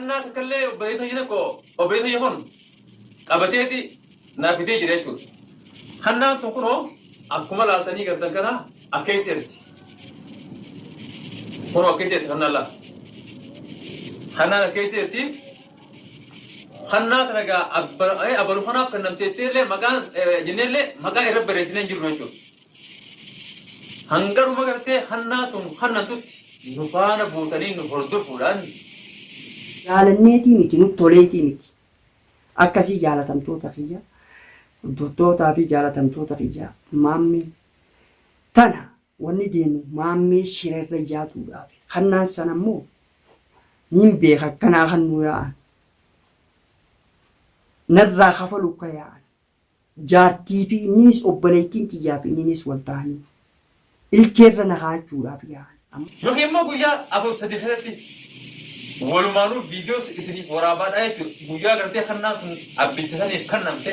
Kannaa takkallee obboleessa kiyya tokko obboleessa kiyya kun qabateeti naa fidee jira jechuudha. Kannaan tun kunoo akkuma laaltanii gartan kana akkeessi erti. Kunoo akkeessi erti kannaan laa. Kannaan akkeessi erti. Kannaa tana gaa abalu kanaaf kennamteettee illee maqaan jennee illee maqaa irra barreessinee hin jirru jechuudha. Hanga dhuma gartee hannaa tun hannantutti nu faana buutanii nu hordofuudhaan. Jaalanneetii miti nut toleetii miti. Akkasii jaalatamtoota kiyya hordoftootaa fi jaalatamtoota kiyya maammee tana wanni deemu maammee shira irra yaaduudhaafi. Kannaan sana immoo nin beeka akkanaa kannuu yaa'an. Narraa kafalu akka yaa'an. Jaartii fi inninis obboleettiin tiyyaa fi inninis wal tahanii ilkeerra na kaa'achuudhaaf yaa'an. Amma. Yookiin immoo guyyaa 4 3 keessatti walumaanuu viidiyoo isiniif waraabaadhaa jechuudha. Guyyaa gartee kannaan sun abbicha saniif kannamte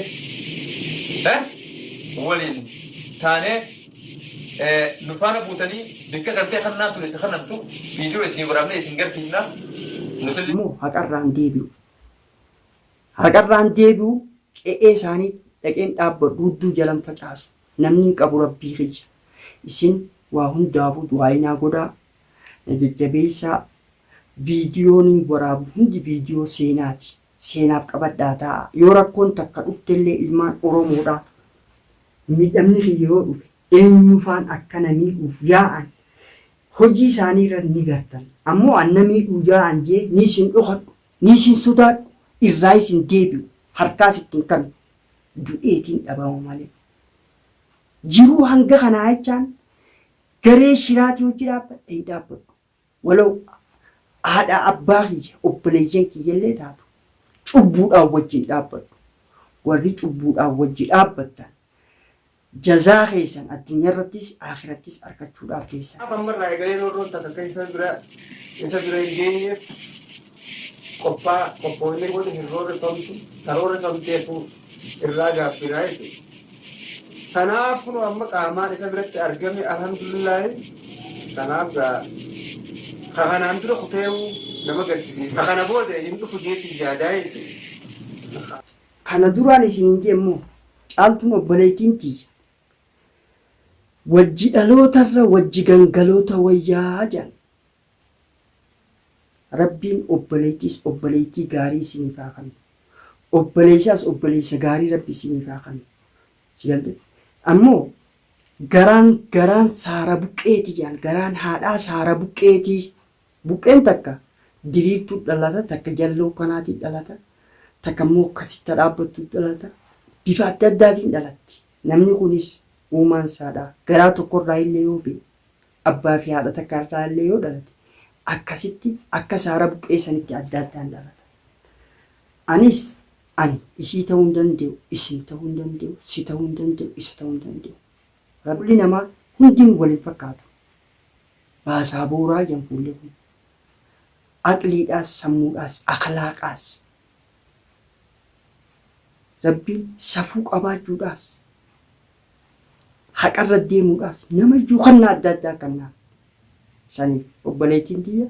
waliin taanee nu faana buutanii bikka gartee kannaan tun itti kannamtu viidiyoo isinii waraabnee isin garsiifna. Nutillee. Immoo haqarraan deebi'u. Haqarraan deebi'u qe'ee isaanii dhaqeen dhaabbadhu hudduu jalan facaasu namnin qabu rabbii kiyya isin waa hundaafuu du'aa'ii naa godhaa na jajjabeessaa viidiyoonin waraabu hundi viidiyoo seenaati seenaaf qabadhaa taa'aa yoo rakkoon takka dhuftellee ilmaan oromoodhaa miidhamni kiyya yoo dhufe eenyufaan akka na miidhuuf yaa'an hojii isaaniirra ni gartan ammoo an na miidhuu yaa'an jee niis hin dhokadhu Niis hin sodaadhu, irraayis hin deebi'u, harkaas itti hin kannu. Du'eetiin dhabama malee. Jiruu hanga kanaa jechaan garee shiraatii hojii dhaabbadha hin dhaabbadhu. Walaw haadha abbaa kiyya obboleeyyan kiyyallee taatu cubbuudhaan wajjin dhaabbadhu. Warri cubbuudhaan wajji dhaabbattan Jazaa keessan addunyarrattis aakhirattis arkachuudhaaf teessan. Kanaaf amma irraa eegalee roorroon takka akka isa bira isa bira hin geenyeef qophaa qophooynee booda hin roorrifamtu, ta roorrifamteefu irraa gaabbinaa jechuudha. Kanaaf kunoo amma qaamaan isa biratti argame alhamdulillaahi. Kanaaf gaa ka kanaan dura kuteewu nama gaddisiisa. Ka kana booda hin dhufu jeetii yaadaa jechuudha. Kana duraan isiniin jee immoo Caaltuun obboleettiin tiyya wajji dhalootarra wajji gangaloota wayyaa jedhan. Rabbiin obboleettiis obboleettii gaarii isiniif haa kannu. Obboleessaas obboleessa gaarii Rabbi isiniif haa kannu. Si galte? Ammoo garaan garaan saara buqqeeti jedhan garaan haadhaa saara buqqeetii. Buqqeen takka diriirtuu dhalata, takka jalloo kanaatiin dhalata, takka immoo akkasitti dhaabbattuu dhalata. Bifa adda addaatiin dhalatti. Namni kunis uumaan isaadha. Garaa tokkorraa illee yoo ba'e, abbaa fi haadha takka irraa illee yoo dhalate, akkasitti akka saara buqqee sanitti adda addaan dhalata. Anis ani isii ta'uu hin danda'u, isin ta'uu hin danda'u, si ta'uu hin danda'u, isa ta'uu hin danda'u. Fuulli namaa hundinuu wal hin fakkaatu. Baasaa booraa jedhan fuulli kun. Aqliidhaas, sammuudhaas, akhlaaqaas. Rabbiin safuu qabaachuudhaas, haqarra deemuudhaas namayyuu kannaa adda addaa kannaaf. Saniif obboleettiin tiyya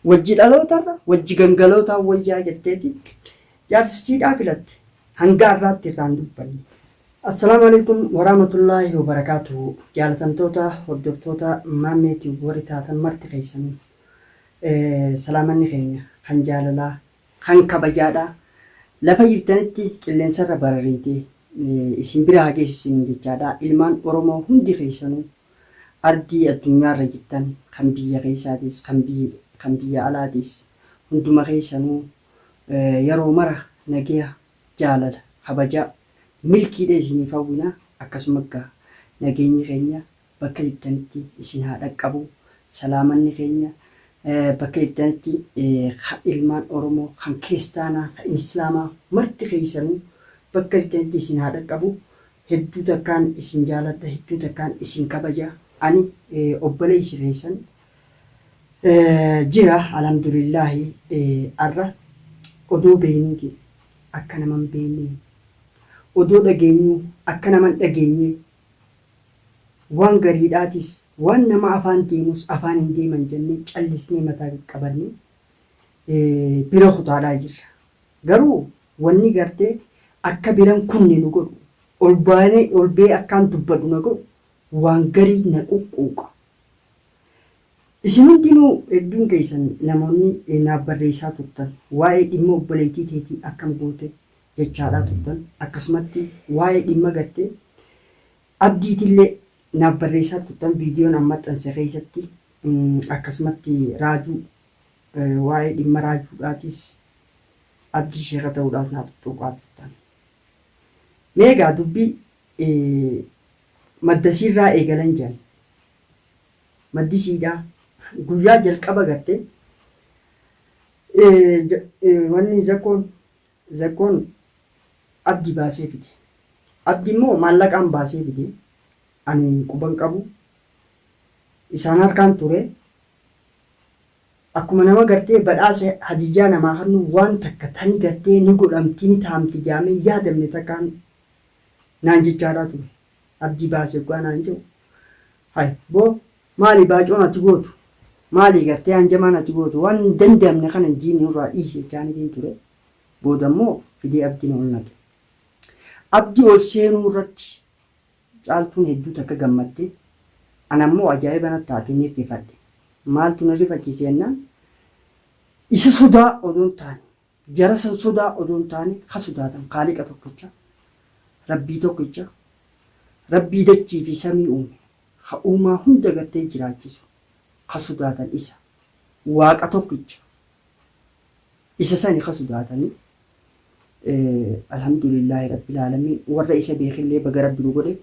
wajji dhalootarra wajji gangalootaan wayyaa jetteeti jaarsisiidhaa filatte. Hanga har'aatti irraan dubbanne. Assalaamu Aleykum Waraamatullaahi Wabarakaatuhu Jaalatamtoota hordoftoota Maammee Tube warri taatan marti keessanuu Salaamanni keenya kan jaalalaa kan kabajaadha lafa jirtanitti qilleensarra barariitee isin bira haa geessu isiniin jechaadha ilmaan Oromoo hundi keessanuu ardii addunyaarra jirtan kan biyya keessaatis kan biyya kan biyya alaatis hunduma keessanuu yeroo mara nageya jaalala kabajaa milkiidha isiniif hawwina akkasuma gaa nageenyi keenya bakka jirtanitti isin haa dhaqqabu salaamanni keenya bakka jirtanitti ka ilmaan oromoo kan kiristaanaa kan islaamaa marti keessanuu bakka jirtanitti isin haa dhaqqabu hedduu takkaan isin jaaladha hedduu takkaan isin kabaja ani obboleessi keessan Jira alhamdulillaahi arra odoo beeynuuti akka nama hin beeynee odoo dhageenyuu akka nama hin dhageenyee waan gariidhaatis waan nama afaan deemus afaan hin deeman jennee callisnee mataa qaqqabannee Bira kutaadhaa jirra. Garuu wanni gartee akka biran kunne nu godhu ol baanee ol bee akkaan dubbadhu na godhu waan garii na quqquuqa. Isin hundinuu hedduun keessan namoonni naaf barreessaa turtan waa'ee dhimma obboleettii teetii akkam goote jechaadhaa turtan akkasumatti waa'ee dhimma gartee abdiitillee naaf barreessaa turtan viidiyoon an maxxanse keessatti akkasumatti raajuu waa'ee dhimma raajuudhaatis abdii sheeka ta'uudhaas naa tuttuuqaa turtan. Mee egaa dubbii maddasiirraa eegalan jedhan. Maddi siidhaa guyyaa jalqaba garte wanni zakkoon zakkoon abdi baasee fide. Abdi immoo maallaqaan baasee fide. Ani quban qabu. Isaan harkaan ture. Akkuma nama gartee badhaasa hadiyyaa namaa kennu waan takka tani gartee ni godhamti ni taamti jaamee yaadamne takkaan naan jechaadhaa ture. Abdii baase oggaa naan jedhu hay boo maali baacoon ati gootu maali gartee hanjamaan ati gootu waan hin danda'amne kana hin jiin nurraa dhiisi jechaaniitiin ture. Booda immoo fidee abdiin ol naqe. Abdii ol seenuu irratti caaltuun hedduu takka gammadde. Ana immoo ajaa'iba natti taate ni rifadhe. Maaltu na rifachiise jennaan isa sodaa odoo hin taane Jara san sodaa odoo hin taane ka sodaatan Khaaliqa tokkicha, Rabbii tokkicha, Rabbii dachii fi samii uume, ka uumaa hunda gartee jiraachisu, ka sodaatan isa. Waaqa tokkicha. Isa sani ka sodaatanii. Alhamdulillaahi Rabbil Aalamiin. Warra isa beekillee baga Rabbi nu godhe.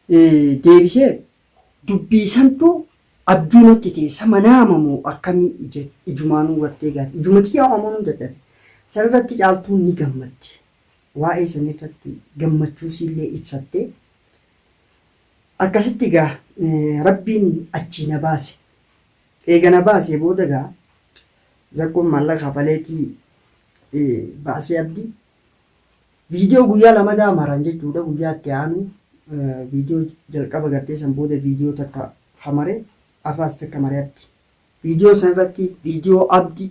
Deebisee Dubbii santu abjuu natti ta'e sa manaama moo akkamii ija ijumaanuu gartee gaaf ijuma tiyyaa amanuun dadhabe. Sanirratti caaltuun ni gammadde. Waa'ee sanirratti gammachuusiillee ibsatte. Akkasitti egaa rabbiin achii na baase. Eega na baasee booda egaa zakkoon maallaqa kafaleetii baasee abdii Viidiyoo guyyaa lamadaa maran jechuudha guyyaa itti aanu viidiyoo jalqaba gartee san booda viidiyoo takka hamare arraas takka mare abdi. Viidiyoo san irratti viidiyoo abdi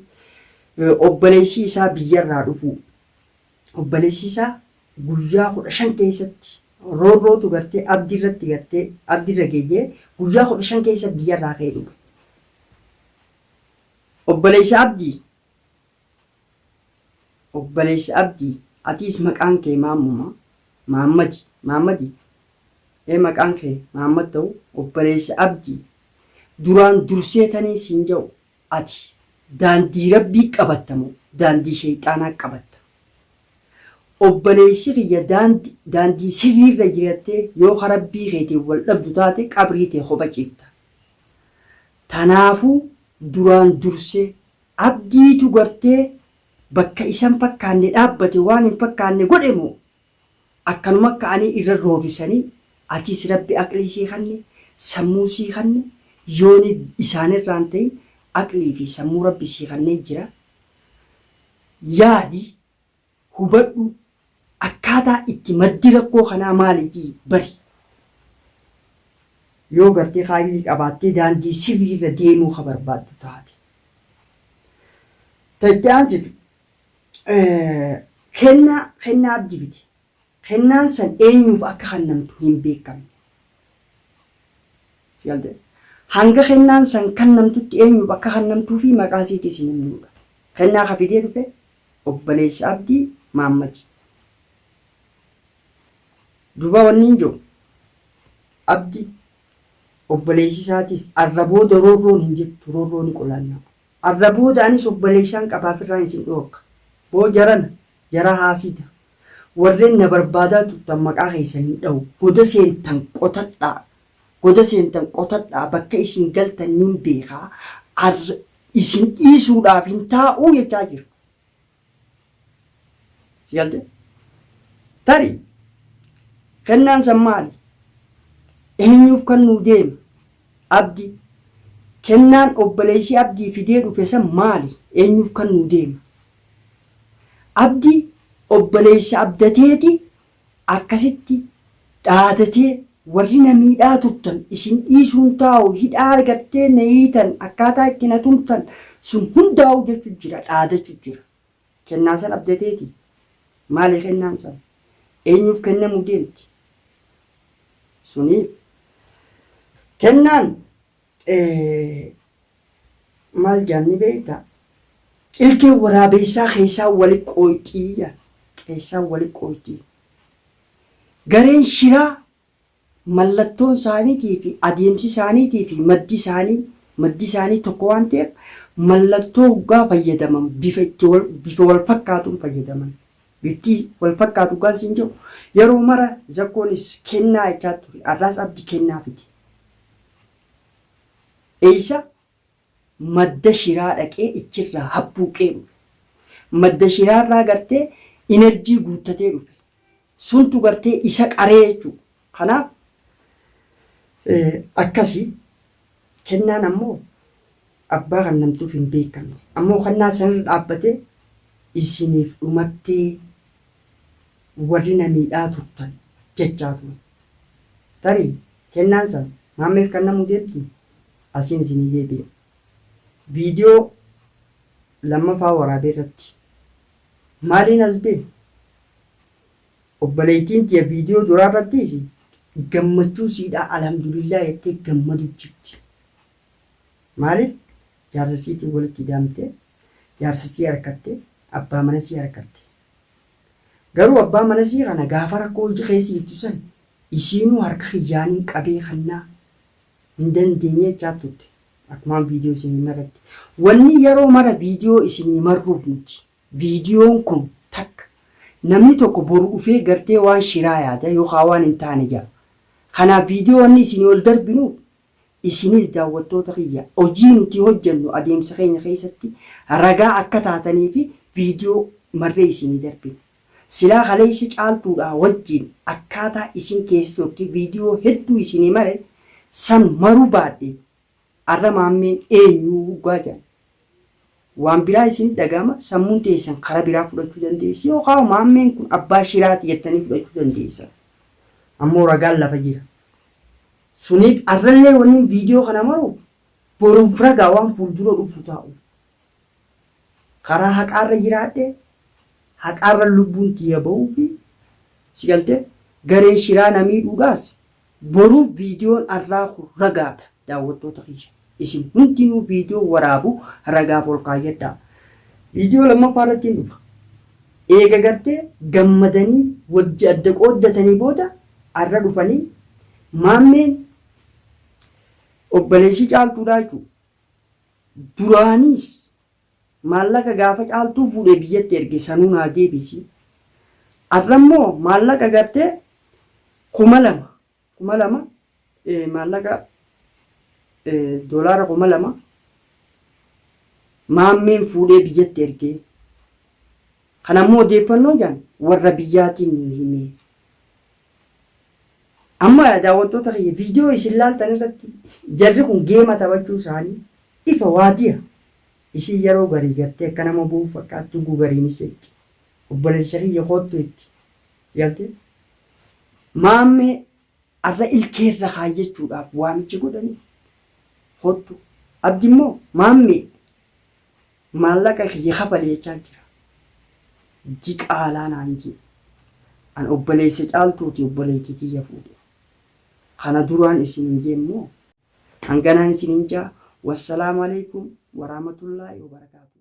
obboleessi isaa biyyarraa dhufuu obboleessi isaa guyyaa 15 keessatti roorrootu gartee abdi irratti gartee abdi irra geejjee guyyaa 15 keessa biyyarraa ka'ee dhufe. Obboleessi abdii Obboleessa Abdii atiis maqaan kee maammuma Maammadi Maammadi ee maqaan kee Maammad ta'u obboleessa Abdii duraan dursee taniin siin ja'u ati daandii Rabbii qabatta moo daandii sheyxaanaa qabatta obboleessi kiyya daandi daandii sirriirra jirattee yoo ka Rabbii keetiin wal dhabdu taate qabrii tee kopha ciifta tanaafuu duraan dursee Abdiitu gartee bakka isa hin fakkaanne dhaabbate waan hin fakkaanne godhe moo akkanuma ka'anii irra roorrisanii atiis rabbi aqlii sii kanne sammuu sii kanne yooni isaanirraa hin ta'in aqlii fi sammuu rabbi sii kannee jira yaadi hubadhu akkaataa itti maddi rakkoo kanaa maaliitii bari yoo gartee kaayyii qabaattee daandii sirriirra deemuu ka barbaaddu taate. Ta itti aansitu kennaa kennaa abdi bite. Kennaan san eenyuuf akka kennamtu hin beekamne. Si galtee? Hanga kennaan san kennamtutti eenyuuf akka kennamtuu fi maqaa isiitis hin himnuudha. Kennaa ka fidee dhufe Obboleessa Abdii Maammadi. Duuba wanni hin jiru Abdi obboleessi isaatis arra booda roorroon hin jirtu roorroo ni qolanna. Arra booda anis obboleessaan qabaaf irraa hin sin dhoorka. Boo jarana jara haasida. Warreen na barbaadaa turtan maqaa keessan hin dhahu. Goda seentan qotadhaa. Goda seentan qotadhaa bakka isin galtan nin beekaa. Arra isin dhiisuudhaaf hin taa'uu jechaa jira. Si galte? Tarii kennaan san maali? Eenyuuf kennuu deema? Abdi. Kennaan obboleessi Abdii fidee dhufe san maali? Eenyuuf kennuu deema? Abdi obboleessa abdateeti akkasitti dhaadatee warri na miidhaa turtan isin dhiisuun taa'u hidhaa argattee na hiitan akkaataa itti na tumtan Sun hundaa'u jechu jira, dhaadachu jira. Kennaa san abdateeti? Maali kennaan san? Eenyuuf kennamu deemti? Suniif kennaan maal jaan ni beektaa? Ilkeen waraabeessaa keessaa wali qooyxii jaan. Keessaa wali qooyxii. Gareen shiraa Mallattoon isaaniitii fi adeemsi isaaniitii fi maddi isaanii maddi isaanii tokko waan ta'eef mallattoo hoggaa fayyadaman bifa itti wal bifa wal fakkaatuun fayyadaman. Bifti wal fakkaatu hoggaan siin jedhu yeroo mara Zakkoonis kennaa jechaa ture. Har'aas Abdi kennaa fide. Eessa? Madda shiraa dhaqee ichirraa habbuuqee dhufe. Madda shiraarraa gartee inerjii guuttatee dhufe. Suntu gartee isa qaree jechuudha. Kanaaf akkasi kennaan ammoo abbaa kannamtuuf hin beekamne. Ammoo kannaa sanirra dhaabbatee isiniif dhumattee warri na miidhaa turtan jechaa ture. Tarii kennaan san maammeef kannamuu deemtii? Asiin isinii deebi'a. Viidiyoo lammafaa waraabee irratti maaliin as bee? Obboleettiin tiya viidiyoo duraa irrattiis gammachuu siidhaa alhamdulillah jettee gammadu jirti. Maaliif? Jaarsa siitiin walitti hidhamtee, jaarsa sii harkatte, abbaa mana sii harkatte. Garuu abbaa mana sii kana gaafa rakkoo hojii keessa jirtu san isiinuu harka kiyyaaniin qabee kannaa hin dandeenye jechaa turte. Akkumaan viidiyoo isinii marratti. Wanni yeroo mara viidiyoo isinii marruuf nuti. Viidiyoon kun takka namni tokko boru dhufee gartee waan shiraa yaada yookaan waan hin taane jedha. Kanaaf viidiyoo wanni isinii ol darbinuuf isinis daawwattoota kiyya hojii nuti hojjennu adeemsa keenya keessatti ragaa akka taatanii fi viidiyoo marree isinii darbina. Silaa kaleessa caaltuudhaa wajjin akkaataa isin keessa turte viidiyoo hedduu isinii mare san maruu baadhe arra maammeen eenyu huggaa jedhan waan biraa isin dhaga'ama sammuun teessan kara biraa fudhachuu dandeessi yookaan maammeen kun abbaa shiraati jettanii fudhachuu dandeessan. Ammoo ragaan lafa jira. Suniif arrallee wanni viidiyoo kana maru boruuf ragaa waan fuuldura dhufu taa'u. Karaa haqaarra jiraadhe haqaarra lubbuun tiyya ba'uu fi si galtee gareen shiraa na miidhuudhaas boruuf viidiyoon arraa kun ragaadha daawwattoota kiyya. Isin hundinuu viidiyoo waraabu ragaaf ol kaayyadhaa. Viidiyoo lammaffaa irratti hin dhufa. Eega gartee gammadanii wajji adda qooddatanii booda arra dhufanii maammeen obboleessi caaltuudhaa jechuudha. Duraaniis maallaqa gaafa caaltuu fuudhee biyyatti erge sanuu naa deebisi. Arra immoo maallaqa gartee 2000 2000 maallaqa doolaara 2000 maammeen fuudhee biyyatti ergee. Kana immoo odeeffannoo jaan warra biyyaatiin nu himee. Amma daawwattoota kiyya viidiyoo isin laaltan irratti jarri kun geema taphachuu isaanii ifa waadiya. Isiin yeroo garii gartee akka nama bu'uuf fakkaatti ugu gariinis itti. Obboleessa kiyya koottu itti. Galtee? Maammee arra ilkeerra kaayyachuudhaaf waamicha godhanii koottu. Abdi immoo maammee maallaqa kiyya kafali jechaa jira. Diqaalaa naan jee. An obboleessa caaltuuti obboleettii tiyya fuudhe. Kana duraan isiniin jee immoo hanganaan isiniin jaa. Wassalaamu alaikum warahmatullaahi wabarakaatuh.